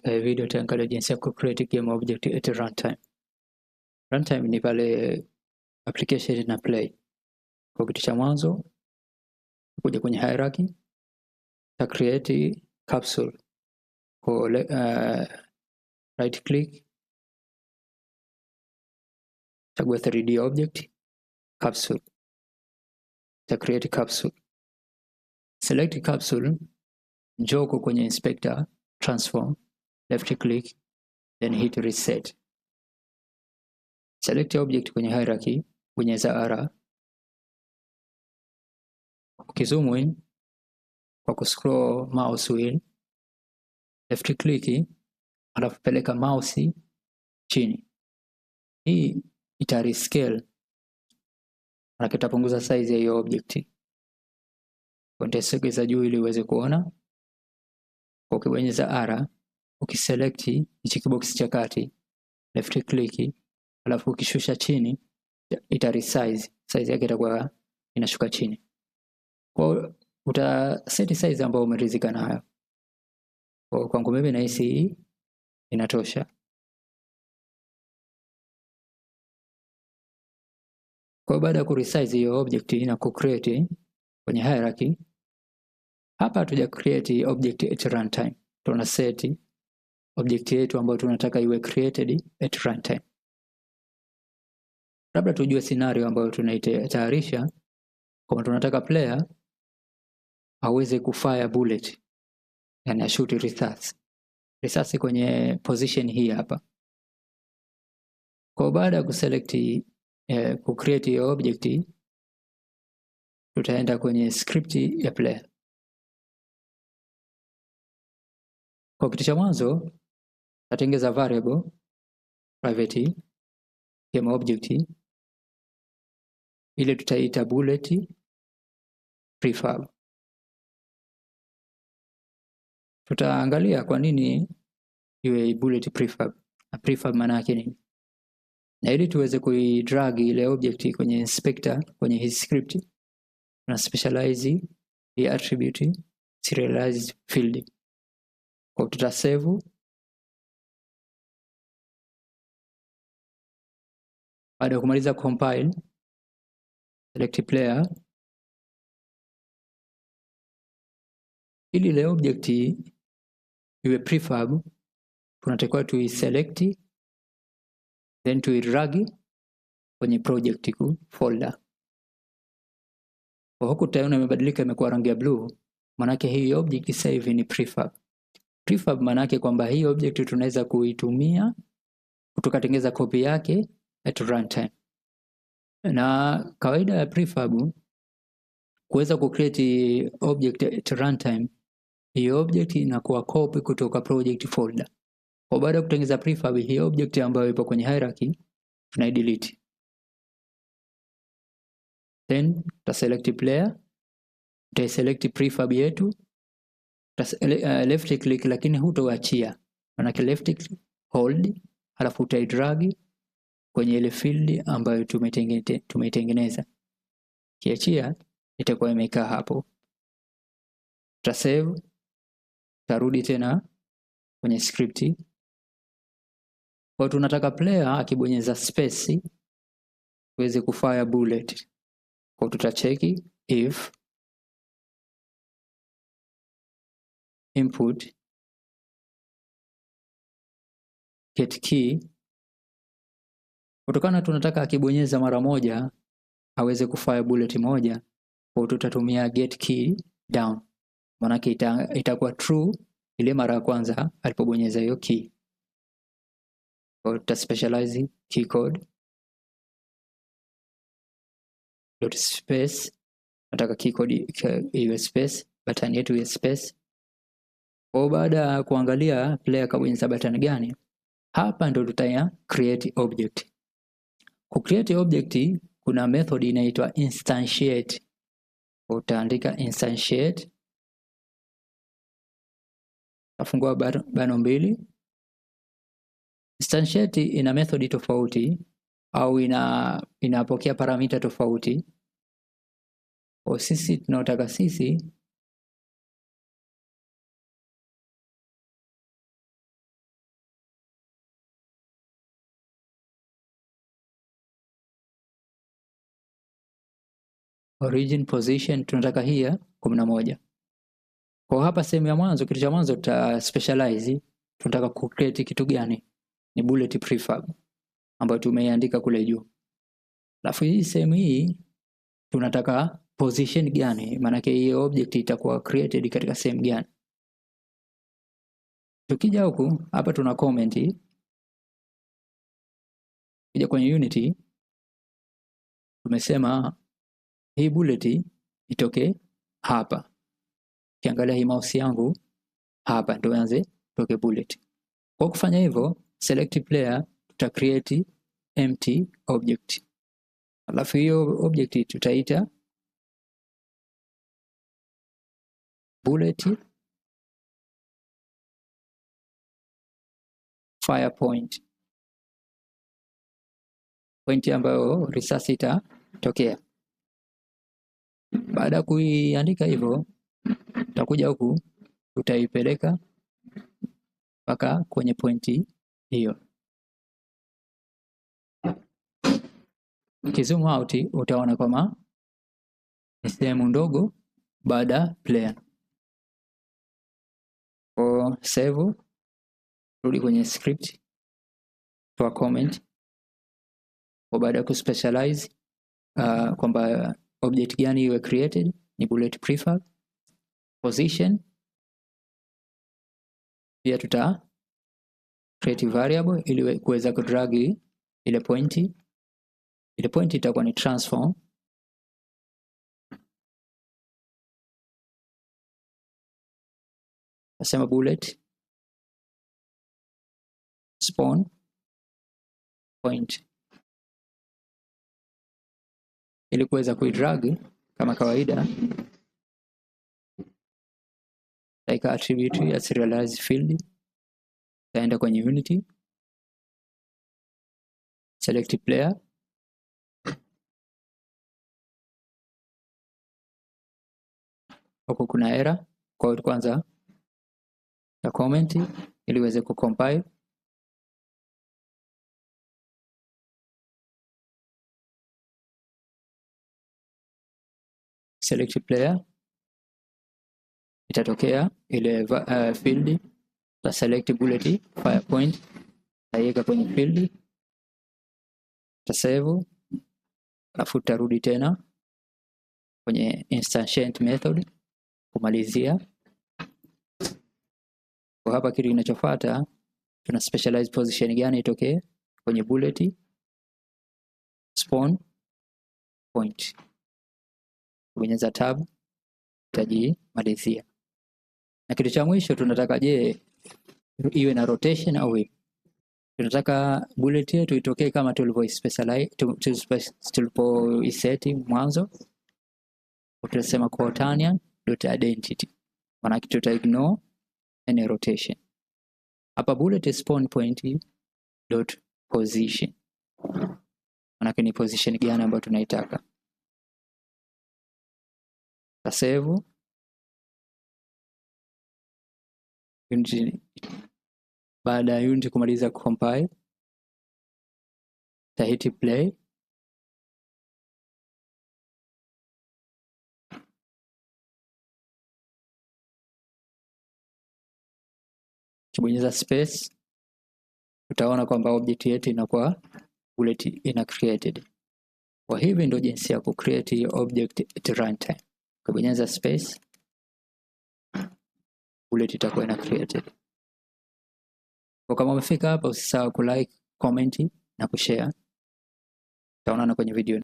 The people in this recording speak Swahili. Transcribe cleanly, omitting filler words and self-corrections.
Katika hii video tutaangalia jinsi ya ku-create game object at runtime. Runtime ni pale application ina play. Kwa kitu cha mwanzo, kuja kwenye hierarchy, ta create capsule. Kwa right click, chagua 3D object, capsule. Ta create capsule. Select capsule, njoo kwenye inspector, transform, left click, then hit reset. Select object kwenye hierarchy, bonyeza R. Ukizoom in kwa kuscroll mouse wheel, left click, alafu peleka mouse chini. Hii ita rescale na kitapunguza size ya hiyo object. Nitasogeza juu ili uweze kuona. Ukibonyeza R, ukiselect hichi kibox cha kati, left click, alafu ukishusha chini ita resize, size yake itakuwa inashuka chini. Kwa uta set size ambayo umeridhika nayo. Kwa kwangu mimi nahisi hii inatosha. Kwa baada ya kuresize hiyo object na kucreate kwenye hierarchy, hapa hatuja create object at runtime. Tuna set object yetu ambayo tunataka iwe created at runtime. Labda tujue scenario ambayo tunaitayarisha, kama tunataka player aweze kufire bullet, yani ashoot risasi. Risasi kwenye position hii hapa. Kwa baada ya kuselect kucreate hiyo object, tutaenda kwenye script ya player. Kwa kitu cha mwanzo tatengeza variable private game object, ile tutaita bullet prefab. Tutaangalia kwa nini iwe bullet prefab. Na prefab maana yake nini? Na ili tuweze kuidrag ile object kwenye inspector kwenye hii script, tuna specialize hii attribute serialized field. Kwa tuta save. Baada ya kumaliza compile, select player. Ili ile object iwe prefab, tunatakiwa tuiselect then tuidrag kwenye project folder. Kwa huku tutaona imebadilika, imekuwa rangi ya blue, maana hii object sasa hivi ni prefab. Prefab maana yake kwamba hii object tunaweza kuitumia tukatengeneza copy yake at runtime. Na kawaida ya prefab kuweza kucreate object at runtime, hii object inakuwa copy kutoka project folder. Kwa baada ya kutengeneza prefab, hii object ambayo ipo kwenye hierarchy tunaidelete. Then tuta select player, tuta select prefab yetu, tuta left click, lakini hutoachia. Maana left click hold, alafu utaidrag kwenye ile field ambayo tumeitengeneza. Kiachia itakuwa imekaa hapo. Tuta save, tutarudi tena kwenye script. Kwa tunataka player akibonyeza space tuweze kufire bullet. Kwa tutacheki if input get key, kutokana tunataka akibonyeza mara moja aweze kufire bullet moja, kwa tutatumia get key down. Maana itakuwa true ile mara ya kwanza alipobonyeza hiyo key. Kwa tuta specialize key code dot space, nataka key code iwe space, button yetu iwe space. Kwa baada ya kuangalia player kabonyeza button gani, hapa ndo tutaya create object. Ku create object kuna method inaitwa instantiate. Utaandika instantiate, tafungua bano mbili. Instantiate ina method tofauti au inapokea parameter tofauti. Kwa sisi tunaotaka sisi Origin position tunataka hii ya 11. Kwa hapa sehemu ya mwanzo, kitu cha mwanzo tuta specialize, tunataka ku create kitu gani? Ni bullet prefab ambayo tumeiandika kule juu. Alafu hii sehemu hii tunataka position gani? Maana yake hii object itakuwa created katika sehemu gani? Tukija huku hapa tuna comment. Tukija kwenye Unity tumesema hii bullet itoke hapa. Ukiangalia hii mouse yangu hapa ndio ianze toke bullet. Kwa kufanya hivyo, select player tuta create empty object. Alafu hiyo object tutaita bullet fire point. Point ambayo risasi itatokea. Baada ya kuiandika hivyo, tutakuja huku tutaipeleka mpaka kwenye pointi hiyo. Ukizoom out utaona kama ni sehemu ndogo baada player. Kwa save, rudi kwenye script, toa comment. Kwa baada ya kuspecialize kwamba object gani iwe created ni bullet prefab. Position pia tuta create variable ili kuweza kudrag ile point. Ile point itakuwa ni transform. Nasema bullet spawn point ili kuweza kuidrag kama kawaida. Like attribute ya serialize field, taenda kwenye Unity, select player, huko kuna error, kwa hiyo kwanza ta comment ili iweze kucompile. Select player itatokea ile field, ta select bullet fire point, taiweka kwenye field, ta save, alafu tarudi tena kwenye instantiate method kumalizia. Kwa hapa kitu kinachofuata tuna specialize position gani itokee kwenye bullet spawn point. Bonyeza tab itajimalizia. Na kitu cha mwisho tunataka, je, iwe na rotation au vipi? Tunataka bullet yetu itokee kama tulivyoiseti mwanzo. Tutasema quaternion dot identity, maana tuta ignore any rotation. Hapa bullet spawn point dot position, maana ni position gani ambayo tunaitaka. Save Unity. Baada ya Unity kumaliza kucompile, tahiti play. Ukibonyeza space utaona kwamba object yetu inakuwa bullet ina created. Kwa hivi ndio jinsi ya ku create object at runtime. Ukibonyeza space bullet itakuwa ina created. Kwa kama umefika hapa, usisahau ku like, comment na kushare. Tutaonana kwenye video.